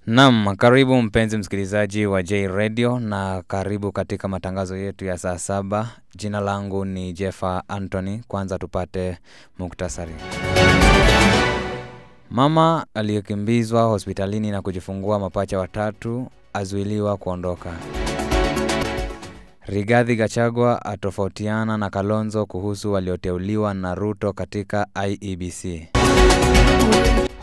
Naam, karibu mpenzi msikilizaji wa J Radio na karibu katika matangazo yetu ya saa 7. Jina langu ni Jeffa Anthony. Kwanza tupate muktasari. Mama aliyekimbizwa hospitalini na kujifungua mapacha watatu azuiliwa kuondoka. Rigathi Gachagua atofautiana na Kalonzo kuhusu walioteuliwa na Ruto katika IEBC.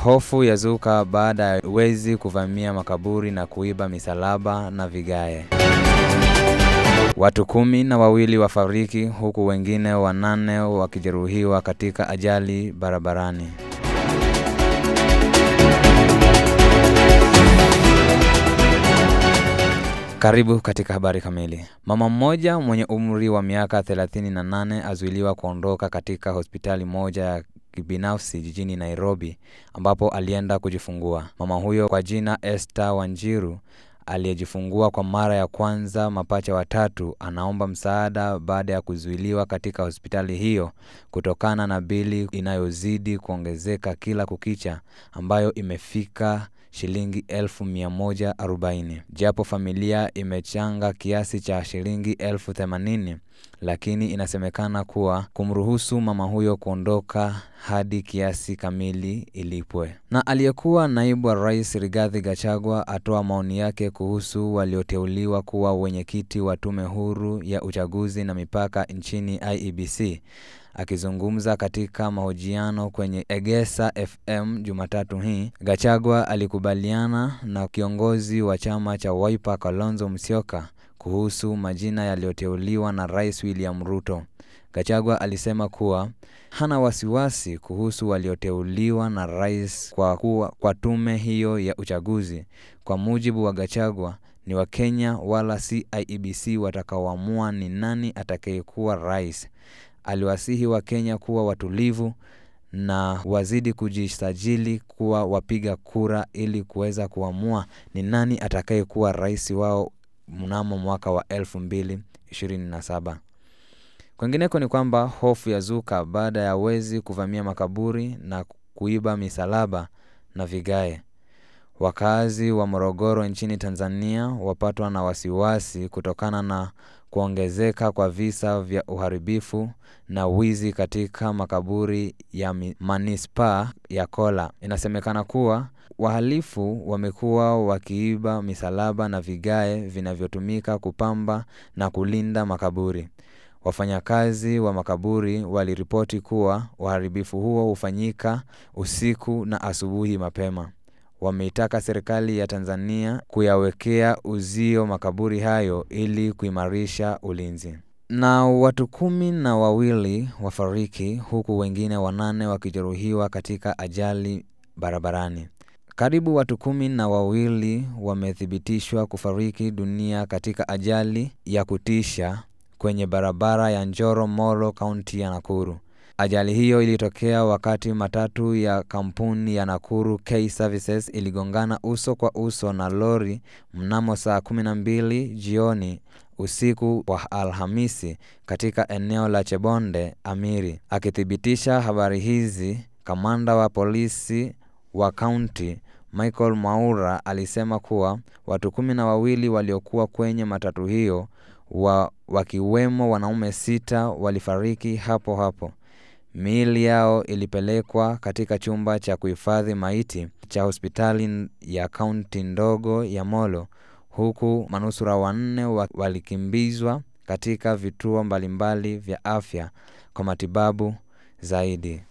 Hofu yazuka baada ya wezi kuvamia makaburi na kuiba misalaba na vigae. Watu 12 wafariki huku wengine 8 wakijeruhiwa katika ajali barabarani. Karibu katika habari kamili. Mama mmoja mwenye umri wa miaka 38 azuiliwa kuondoka katika hospitali moja ya kibinafsi jijini Nairobi ambapo alienda kujifungua. Mama huyo kwa jina Esther Wanjiru aliyejifungua kwa mara ya kwanza mapacha watatu anaomba msaada baada ya kuzuiliwa katika hospitali hiyo kutokana na bili inayozidi kuongezeka kila kukicha ambayo imefika shilingi 140,000. Japo familia imechanga kiasi cha shilingi 80,000, lakini inasemekana kuwa kumruhusu mama huyo kuondoka hadi kiasi kamili ilipwe. Na aliyekuwa naibu wa rais Rigathi Gachagua atoa maoni yake kuhusu walioteuliwa kuwa wenyekiti wa tume huru ya uchaguzi na mipaka nchini IEBC. Akizungumza katika mahojiano kwenye Egesa FM Jumatatu hii, Gachagua alikubaliana na kiongozi wa chama cha Wiper Kalonzo Musyoka kuhusu majina yaliyoteuliwa na Rais William Ruto. Gachagua alisema kuwa hana wasiwasi kuhusu walioteuliwa na rais kwa tume hiyo ya uchaguzi. Kwa mujibu wa Gachagua, ni Wakenya wala si IEBC watakaoamua ni nani atakayekuwa rais. Aliwasihi Wakenya kuwa watulivu na wazidi kujisajili kuwa wapiga kura ili kuweza kuamua ni nani atakayekuwa rais wao mnamo mwaka wa 2027. Kwingineko ni kwamba hofu yazuka baada ya wezi kuvamia makaburi na kuiba misalaba na vigae. Wakazi wa Morogoro nchini Tanzania wapatwa na wasiwasi kutokana na kuongezeka kwa visa vya uharibifu na wizi katika makaburi ya manispaa ya Kola. Inasemekana kuwa wahalifu wamekuwa wakiiba misalaba na vigae vinavyotumika kupamba na kulinda makaburi. Wafanyakazi wa makaburi waliripoti kuwa uharibifu huo hufanyika usiku na asubuhi mapema. Wameitaka serikali ya Tanzania kuyawekea uzio makaburi hayo ili kuimarisha ulinzi. Na watu 12 wafariki huku wengine 8 wakijeruhiwa katika ajali barabarani. Karibu watu 12 wamethibitishwa kufariki dunia katika ajali ya kutisha kwenye barabara ya Njoro Molo, kaunti ya Nakuru. Ajali hiyo ilitokea wakati matatu ya kampuni ya Nakuru K Services iligongana uso kwa uso na lori mnamo saa 12 jioni usiku wa Alhamisi katika eneo la Chebonde, Amiri. Akithibitisha habari hizi, kamanda wa polisi wa kaunti Michael Mwaura alisema kuwa watu 12 waliokuwa kwenye matatu hiyo wakiwemo wanaume 6 walifariki hapo hapo. Miili yao ilipelekwa katika chumba cha kuhifadhi maiti cha hospitali ya kaunti ndogo ya Molo, huku manusura 4 walikimbizwa katika vituo mbalimbali vya afya kwa matibabu zaidi.